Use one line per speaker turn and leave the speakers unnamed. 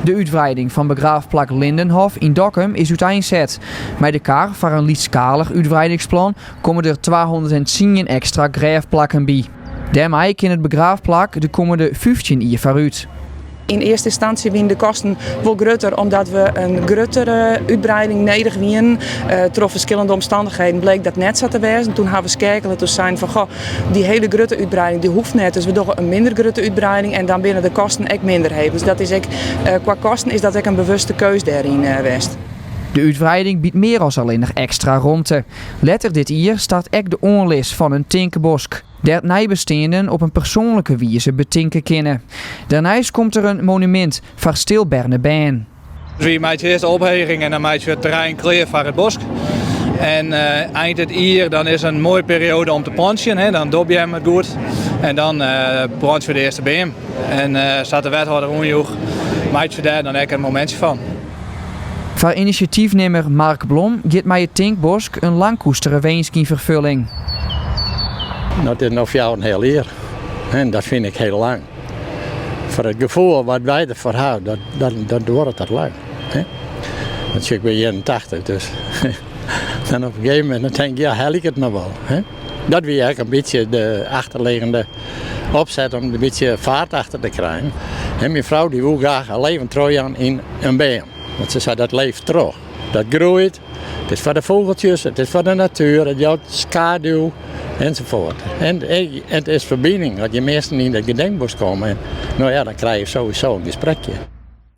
De útwreiding fan begraafplak Lindenhof yn Dokkum is úteinset. Mei de kar foar in lytsskalich útwreidingsplan komme der 210 ekstra grêfplakken by. Dêrmei kin it begraafplak de kommende 15 jier foarút.
Yn earste ynstânsje wiene de kosten wol grutter omdat we in gruttere útbreiding nedich wienen. Eh, troch ferskillende omstannichheden bleek dat net sa te wêzen. Toen ha we skeakele, toen seinen fan goh, dy hiele grutte útbreiding dy hoecht net, dus we dogge in minder grutte útbreiding en dan binne de kosten ek minder heech. Dus dat is ek, eh, kwa kosten is dat ek in bewuste keus dêryn eh, west.
De útwreiding biedt mear as allinnich ekstra romte. Letter dit jier start ek de oanlis fan in tinkbosk, dêr't neibesteanden op in persoanlike wize betinke kinne. Dêrneist komt der in monumint foar stilberne bern.
Dus wy meitsje earst de opheging en dan meitsje we it terrein klear foar it bosk. En uh, ein it jier dan is in moaie perioade om te plantsjen. Hè. Dan dobje it goed en dan uh, plantsje we de earste beam. En uh, sa't de wethâlder oanjoech, meitsje we dêr dan ek in momintsje fan.
Foar inisjatyfnimmer Mark Blom giet mei it tinkbosk in langkoestere winsk yn ferfulling.
No, it is no 4,5 jier en dat fyn ik hiel lang. Foar it gefoel wat wy derfoar hawwe, dat, dat, dat duorret dat lang. Hè? Want ik bin 81, dus dan op in gegeven momint dan tink ik, ja, helje ik it noch wol. Hè? Dat wie ek in bytsje de achterliggende opset om in bytsje feart achter te krijen. En myn frou dy woe graach har leven trochjaan yn in beam. Want se sei dat leeft troch. Dat groeit, it is foar de fûgeltsjes, it is foar de natuer, it jout skaduw ensafuort. En, it is ferbining, as je minsken yn it gedenkbosk komme, en, no ja, dan krije je sowieso in gesprekje.